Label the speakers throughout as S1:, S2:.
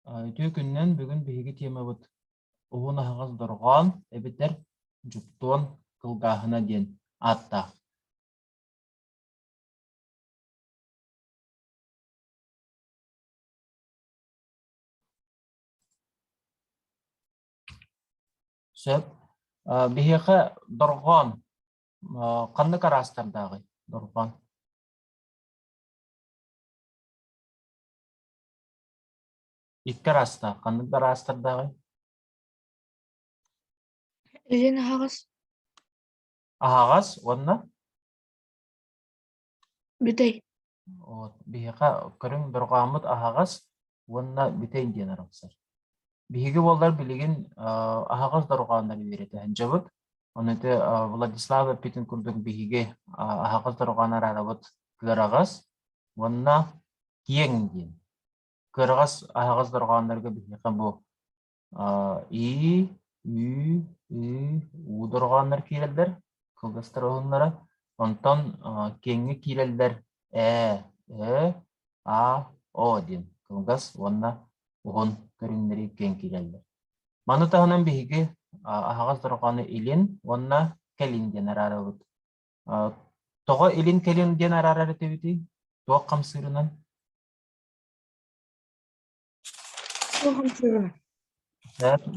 S1: Үтүө күнүнэн бүгүн биһиги темабыт уһун аһаҕас дорҕоон эбэтэр дьуптуон кылгааһына диэн ааттаах. Сөп. Биһиэхэ дорҕоон ханнык араастардааҕый дорҕоон? Икки араастаах. Ханнык да араастардааҕый?
S2: Илин аһаҕас.
S1: Аһаҕас уонна?
S2: Бүтэй.
S1: Вот, биһиэхэ көрүҥ дорҕооммут аһаҕас уонна бүтэй диэн арахсар. Биһиги буоллар билигин аһаҕас дорҕооннору үөрэтэ сылдьабыт. Ону ити Владислав эппитин курдук биһиги аһаҕас дорҕоон араарабыт кыараҕас уонна киэҥ диэн. Кыараҕас аһаҕас дорҕооннорго биһиэхэ бу И, Ү, Ы, У дорҕооннор киирэллэр, кылгастар уһуннара. Онтон киэҥҥэ киирэллэр Э, Ө, А, О диэн кылгас уонна уһун көрүҥнэри киэҥ киирэллэр. Маны таһынан биһиги аһаҕас дорҕоону илин уонна кэлин диэн араарабыт. Тоҕо илин-кэлин диэн араарар этибитий? Туох хамсыырынан?
S2: Туох хамсыырынан?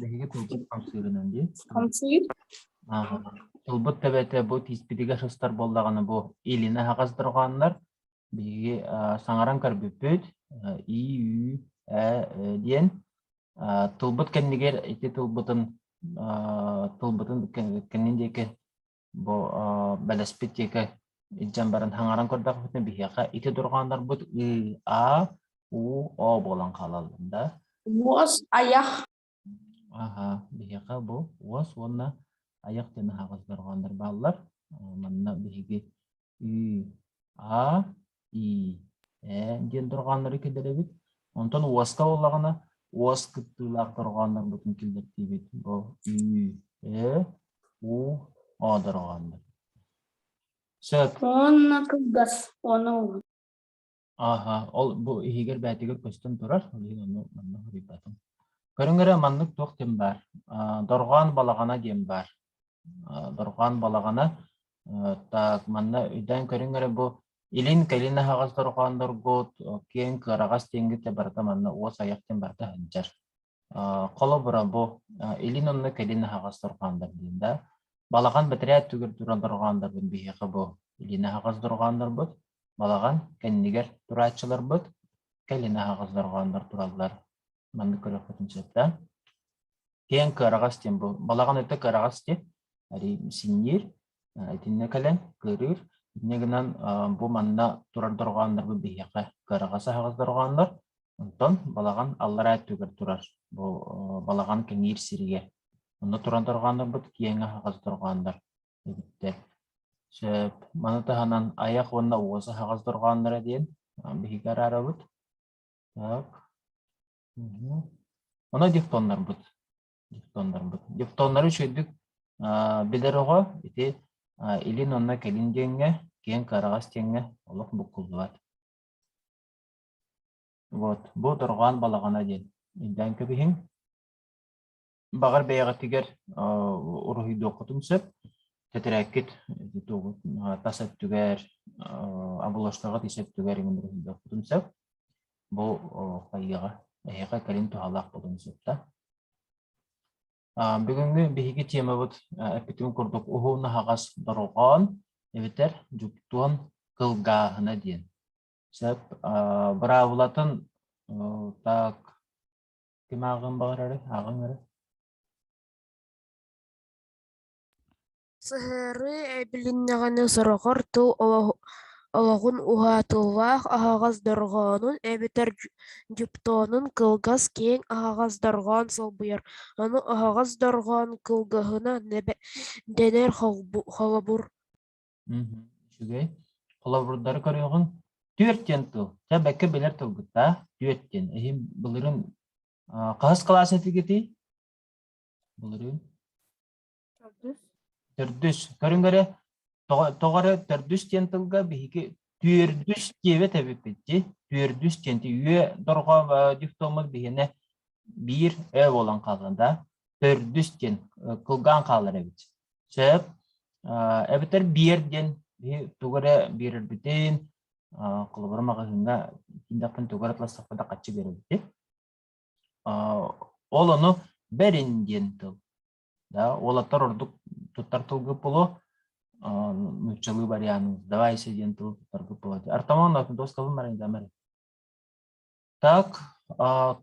S1: Биһиги тылбыт хамсыырынан дии.
S2: Хамсыыр?
S1: Тылбыт төбөтө бу тииспитигэр сыстар буоллаҕына бу илин аһаҕас дорҕооннор биһиги саҥаран көрбүппүт и, ү, э, э диэн тылбыт кэннигэр ити тылбытын тылбытын кэннин диэки бу бэлэспит диэки илдьэн баран хаҥаран көрдөхпүтүнэ биһиэхэ ити дорҕооннорбут ы, а, у, о буолан хаалаллар да.
S2: Уос, айах.
S1: Аха, биһиэхэ бу уос уонна айах диэн аһаҕас дорҕооннор бааллар. Манна биһиги Ü, А, И, Э диэн дорҕооннору киллэрэбит. Онтон уоска буоллаҕына уос кыттыылаах дорҕооннорбутун киллэртиибит. Бу Ү, Э, У, О дорҕооннор. Сөп.
S2: Уонна кылгас, уонна уһун.
S1: Аха, ол бу иһигэр бээтигэр көстөн турар, ол иһин ону манна суруйбатым. Көрүҥ эрэ маннык туох диэн баар. Дорҕоон балаҕана диэн баар. Дорҕоон балаҕана так манна өйдөөн көрүҥ эрэ бу илин-кэлин аһаҕас дорҕоонноргут, киэҥ кыараҕас диэҥҥит барыта манна уос айах диэн барыта сылдьар. Холобура бу илин онно кэлин аһаҕас дорҕооннор диэн да. Балаҕан бэтэрээ өттүгэр турар дорҕооннорбут биһиэхэ бу илин аһаҕас дорҕооннорбут, балаҕан кэннигэр турааччыларбыт, кэлин аһаҕас дорҕооннор тураллар. Маннык көрүөхпүтүн сөп да. Киэҥ кыараҕас диэн бу балаҕан өттө кыараҕас диэн синньиир итиннэ кэлэн кыарыыр. Инньэ гынан бу манна турар дорҕооннорбут биһиэхэ кыараҕас аһаҕас дорҕооннор. Онтон балаҕан аллараа өттүгэр турар бу балаҕан кэҥиир сиригэр. Онно туран дорҕооннорбут киэҥ аһаҕас дорҕооннор эбиттэр. Сөп. Маны таһынан айах уонна уос аһаҕас дорҕоонноро диэн биһиги араарабыт. Так. Оно дифтоннарбыт. Дифтоннарбыт. Дифтоннары үчүгэйдик билэр оҕо ити илин уонна кэлин диэҥҥэ, киэҥ кыараҕас диэҥҥэ олох буккуллубат. Вот, бу дорҕоон балаҕана диэн. Өйдөөн кэбиһиҥ. Баҕар бэйэҕитигэр уруһуйдуоххутун сөп. Тэтэрээккит тас өттүгэр, обложкаҕыт ис өттүгэр иҥин уруһуйдуоххутун сөп. Бу хайыаҕа эһиэхэ кэлин туһалаах буолуон сөп да. Бүгүҥҥү биһиги темабыт эппитим курдук уһун аһаҕас дорҕоон эбэтэр дьуптуон кылгааһына диэн. Сөп. Быраабылатын так ким ааҕыан баҕарарый? Ааҕыҥ эрэ.
S3: Сыһыарыы эбилиннэҕинэ сороҕор тыл олоҕун уһатыылаах аһаҕас дорҕоонун эбэтэр дьуптуонун кылгас киэҥ аһаҕас дорҕоон солбуйар, ону аһаҕас дорҕоон кылгаһына дэнэр холобур
S1: Үчүгэй. Холобурдары көрүөҕүҥ. Түөрт диэн тыл. Чэ, бэккэ билэр тылгыт да. Түөрт диэн. Эһим былырыын хаһыс кылаас этигитий? Былырыын.
S2: Төрдүс.
S1: Төрдүс. Көрүҥ эрэ, тоҕо эрэ төрдүс диэн тылга биһиги түөрдүс диэбэт эбиппит дии. Түөрдүс диэн үө дорҕоон дифтоммут биһиэнэ. биир ө буолан хаалла да төрдүс диэн кылгаан хаалар эбит. Сөп. Эбэтэр биэр диэн тугу эрэ биэрэрбитин, холобура маҕаһыыҥҥа киирдэхпин тугу эрэ атластахпына да хаччы биэрэбит. Ол ону бэрин диэн тыл. Да, уолаттар ордук туттар тылгыт буолуо. Нууччалыы варианын сдавайся диэн тылы туттаргыт буолуо. Артамон доскалын баран Так,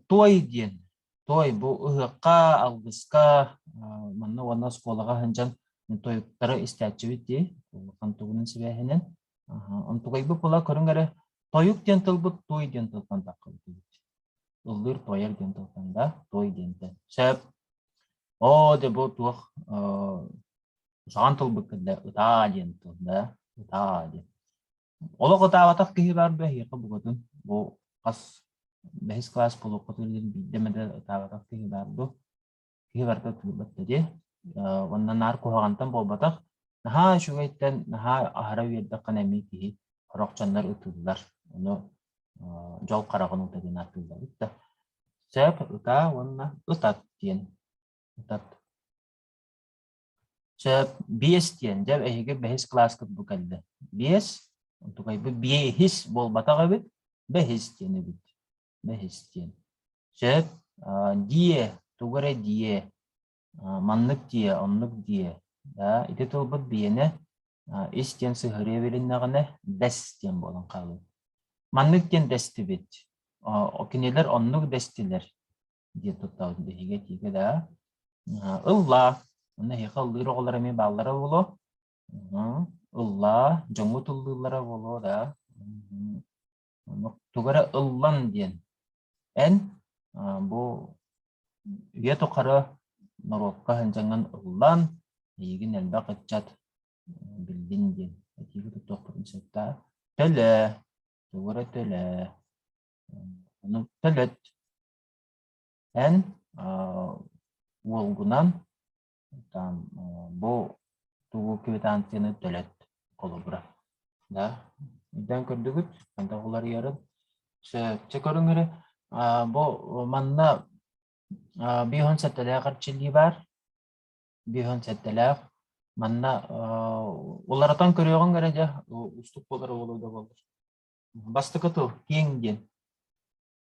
S1: той диэн. Той бу ыһыахха, алгыска, манна уонна оскуолаҕа сылдьан тойуктары истээччибит дии, улахан тугунан сибээһинэн. Онтугайбыт була көрүҥ эрэ, тойук диэн тылбыт той диэн тылтан таххыбыт эбит. Ыллыыр тоойор диэн тылтан да, той диэнтэн. Сөп. Оо, дьэ бу туох куһаҕан тылбыт кэллэ, ытаа диэн тыл да, ытаа диэн. Олох ытаабатах киһи баар дуо эһиэхэ букатын бу хас бэһис кылаас буолуоххутун иһин биирдэ эмэ ытаабатах киһи баар дуо? Киһи барыта ытыырбат да дии. Уонна наар куһаҕантан буолбатах, наһаа үчүгэйтэн наһаа аһара үөрдэххинэ эмиэ киһи сорох дьоннор ытыыллар. Ону дьол хараҕын уута диэн ааттыыллар да. Сөп, ытаа уонна ытат диэн. Ытат. Сөп, биэс диэн, дьэ эһиги бэһис кылааскыт бу кэллэ. Биэс, онтукайбыт биэһис буолбатах эбит, бэһис диэн эбит. Бэһис диэн. Сөп, диэ, тугу эрэ диэ, маннык диэ, оннук диэ. Да, ити тылбыт биэнэ ис диэн сыһыарыа билиннэҕинэ дэс диэн буолан хаалыа. Маннык диэн дэстибит. Кинилэр оннук дэстилэр диэн туттабыт биһиги этиигэ да. Ыллаа. Онно эһиэхэ ыллыыр оҕолор эмиэ бааллара буолуо. Ыллаа, дьоҥҥут ыллыыллара буолуо да. Тугу эрэ ыллан диэн. Эн бу үйэ тухары норуокка сылдьаҥҥын ыллан, эйигин элбэх ыччат биллин диэн этиигэ туттуохпутун сөп да. Төлөө, тугу эрэ төлөө. Ону төлөт. Эн уолгунан там бу тугу квитанцияны төлөт холобура. Да? Өйдөөн көрдүгүт, ханта уларыйарын. Сөп, чэ көрүҥ эрэ. Бу манна биһон сэттэлээх эрчиллии баар. Биһон сэттэлээх. Манна уларытан көрүөҕүҥ эрэ дьэ, уустук буолар уолу да буоллар. Бастакы тыл киэҥ диэн.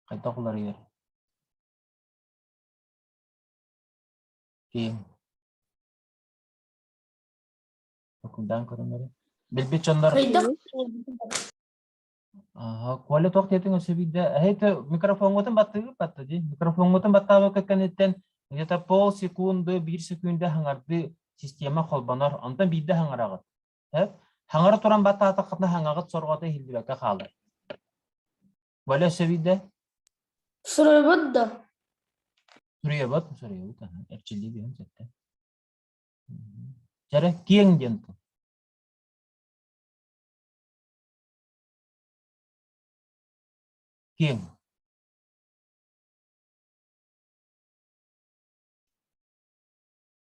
S1: Хайдах уларыйар? Киэҥ. Токуйдаан көрөн эрэ. Билбит дьоннор
S2: Хайдах
S1: Аха, Коля туох диэтиҥ өссө биирдэ эһи микрофоҥҥутун баттыгыт батта дии. Микрофоҥҥутун баттаабакка кэнниттэн где-то пол секунды, биир секунда хаҥардыы система холбонор. Онтон биирдэ хаҥараҕыт. Хаҥара туран баттаатаххытына хаҥаҕыт сорҕото иһиллибэккэ хаалар. Коля өссө биирдэ
S2: Суруйбут да?
S1: Суруйабыт, суруйабыт, эрчиллии биһэн сөптө. Чэрэ, киэҥ диэн тыл. Киэҥ.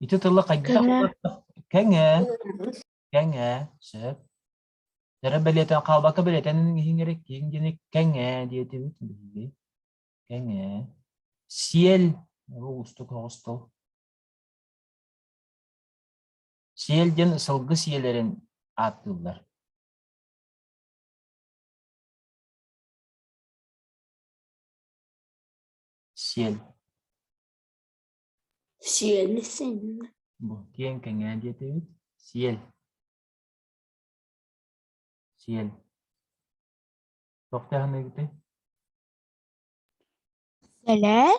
S1: Ити тылы хайдах кэҥэ, кэҥэ, сөп. Эрэ бэлиэтэн хаалбакка бэлиэтэн иһиҥ эрэ киэҥ диэни кэҥэ диэтибит биһиги. Кэҥэ. Сиэл бу уустук оҕус тыл. Сиэл диэн сылгы сиэлэрин ааттыыллар. Сиэл.
S2: Сиэли син.
S1: Бу киэҥ кэҥээ диэтибит. Сиэл. Сиэл. Туох даҕаныгытай?
S3: Сэлээ.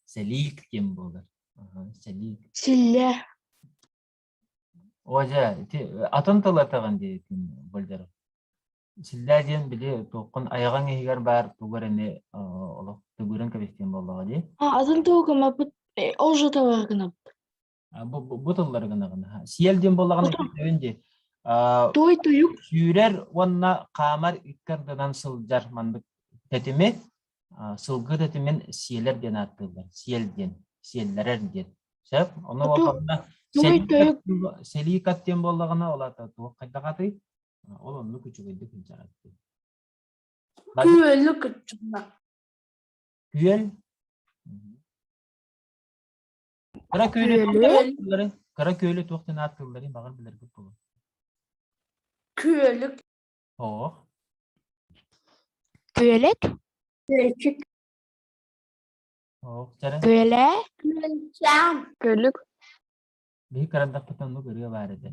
S1: Сэлиик диэн буолар. Сэлиик.
S3: Силлэ.
S1: О дьэ, ити атын тыл этэҕин диэтин Больдеров. Силлээ диэн били туоххун айаҕыҥ иһигэр баар тугу эрэни олох тыбыыран кэбистиэн буоллаҕа дии.
S3: А, атын тыл гыммаппыт, ол же тыллар гынабыт.
S1: Бу, бу, бу тыллары гынаҕын. Сиэл диэн буоллаҕына өйдөбүн дии.
S3: Той туйук.
S1: Сүүрэр уонна хаамар икки ардынан сылдьар маннык тэтими сылгы тэтимин сиэлэр диэн ааттыыллар. Сиэл диэн, сиэллэрэр диэн. Сөп? Ону буоллаҕына сэлиикат диэн буоллаҕына ол аата туох хайдах атый? Ол оннук үчүгэйдик сылдьар
S2: Күөлү кыччына.
S1: Күөл? Кыра күөлү туох
S3: Күөлү.
S1: диэн ааттыылларый? Кыра күөлү туох диэн ааттыылларый? Баҕар билэргит буолуо.
S2: Күөлүк.
S1: Оох.
S3: Күөлэк.
S2: Күөлчүк.
S1: Оох. Чэрэ.
S3: Күөлэ.
S2: Күөлчээн.
S4: Күлүк.
S1: Биһи кырандахпытын оннук ырыа баар этэ.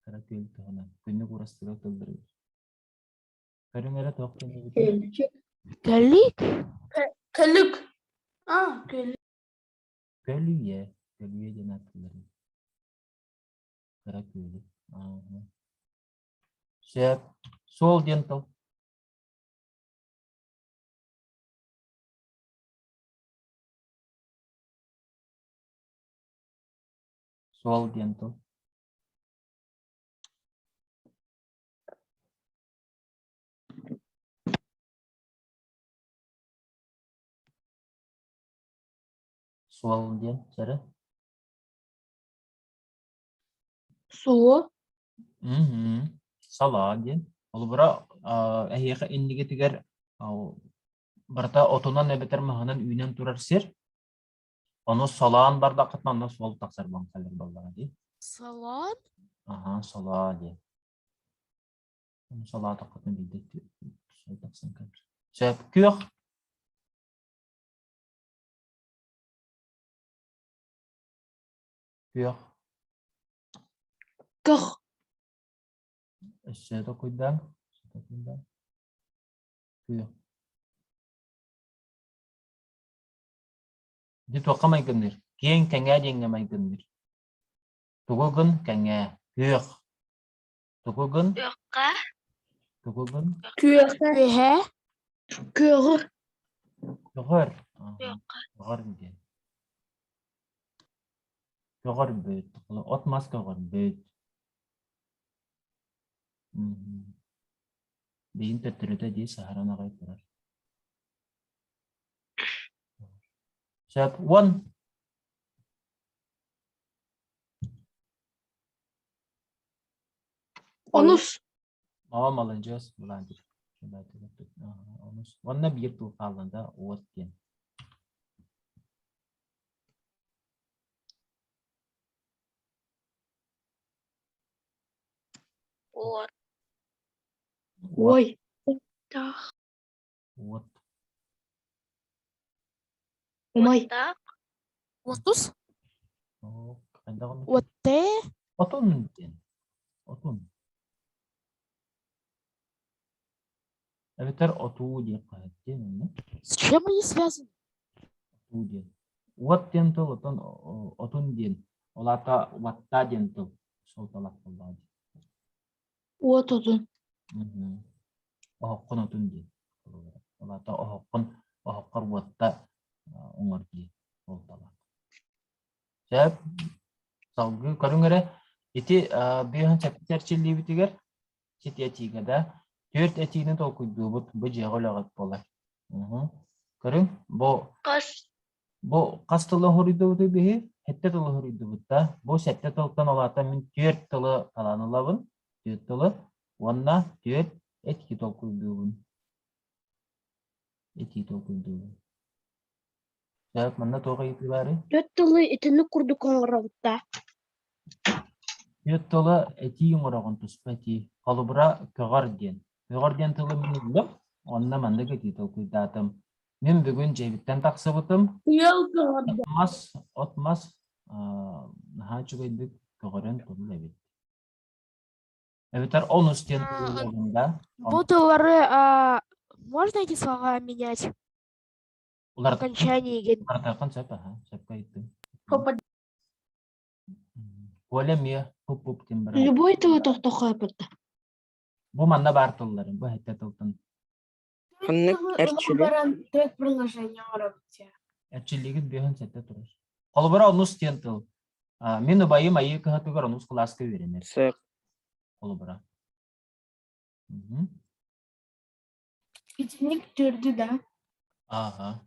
S1: Кыра күөл туһунан. Күннүк урастыга тылларыгар. Көрүҥ эрэ туох диэн эбитий?
S2: Күөлчүк.
S3: Көлүк.
S2: Көлүк. А, көлүк.
S1: Көлүйэ. Көлүйэ диэн ааттыыллар. Кыра күөлү. Ааһа. Сөп. Суол диэн тыл. Суол диэн тыл. Суол диэн сэрэ.
S3: Суо.
S1: Мгм. Салаа диэн. Холобура, эһиэхэ иннигитигэр барыта отунан эбэтэр маһынан үүнэн турар сир. Ону солоон бардаххытына онно суол тахсар буолан кэлэр буоллаҕа дии.
S3: Салон.
S1: Аһаа, солоо диэн. Ону солоотоххутуна биирдэ суол тахсан кэлэр. Сөп. Күөх. Күөх.
S3: Көх.
S1: Өссө токуйдаан. Өссө токуйдаан. Күөх. Ити туохха майгынныыр? Киэҥ кэҥээ диэҥҥэ майгынныыр. Тугу гын кэҥээ? Күөх. Тугу гын?
S4: Күөххэ.
S1: Тугу гын?
S2: Күөхэ.
S3: Күөһэ. Күөҕүр.
S1: Көҕөр. Көҕөр диэн. Көҕөрбүт. От-мас көҕөрбүт. Билигин төттөрүтэ дии саһаран аҕай турар. Сөп. Уон.
S3: Онус.
S1: Оо, маладьыас, былаан Онус. Уонна биир тыл хаалла да, уот диэн.
S4: Уот.
S3: Ой.
S1: Уот.
S3: Умай.
S4: Отус.
S3: Уотте.
S1: Отун диэн. Отун. Эбэтэр отуу диэххэ диэн онно.
S3: С чем они связаны?
S1: Отуу диэн. Уот диэн тыл, отон отун диэн. Ол аата уатта диэн тыл суолталаах буоллаҕа дии.
S3: Уот отун.
S1: Оһоххун отун диэн. Ол аата оһоххун оһоххор уотта оҥор дии суолталаах. Сөп. Салгыы көрүҥ эрэ. Ити биэһин сэттэ эрчиллиибитигэр сити этиигэ да түөрт этиини толкуйдуубут бу дьиэҕэ үлэҕит буолар. Көрүҥ, бу
S4: Хас
S1: Бу хас тылы уһуруйдубутуй биһи? Сэттэ тылы уһуруйдубут да. Бу сэттэ тылтан ол аата мин түөрт тылы талан ылабын. Түөрт тылы. Уонна түөрт этии толкуйдуубун. Этии толкуйдуубун. Сөп, манна туох ыйытыы баарый?
S2: Түөрт тылы итинник курдук оҥоробут да.
S1: Түөрт тылы этии оҥороҕун туспа этии. Холобура, көҕөр диэн. Көҕөр диэн тылы мин ыллым. Онно маннык этии толкуйдаатым. Мин бүгүн дьиэбиттэн тахсыбытым.
S2: Ыал көҕөрдө.
S1: Мас, от-мас наһаа үчүгэйдик көҕөрөн турар эбит. Эбэтэр онус диэн тылы да.
S3: Бу тыллары можно эти слова менять? Окончание ген.
S1: Уларытыаххын сөп, аха, сөпкө ыйыттыҥ. Коля эмиэ пуп-пуп диэн барар.
S3: Любой тылы тохтохойпутта.
S1: Бу манна баар тылларым, бу хэттэ тылтан.
S4: Ханнык эрчили?
S2: Баран төрт предложение оҥоробут.
S1: Эрчиллиигит биэһин сэттэ турар. Холобура онус диэн тыл. Мин убайым айыы кыһатыгар онус кылааска үөрэнэр.
S4: Сөп.
S1: Холобура.
S2: Итинник төрдү да.
S1: Ага.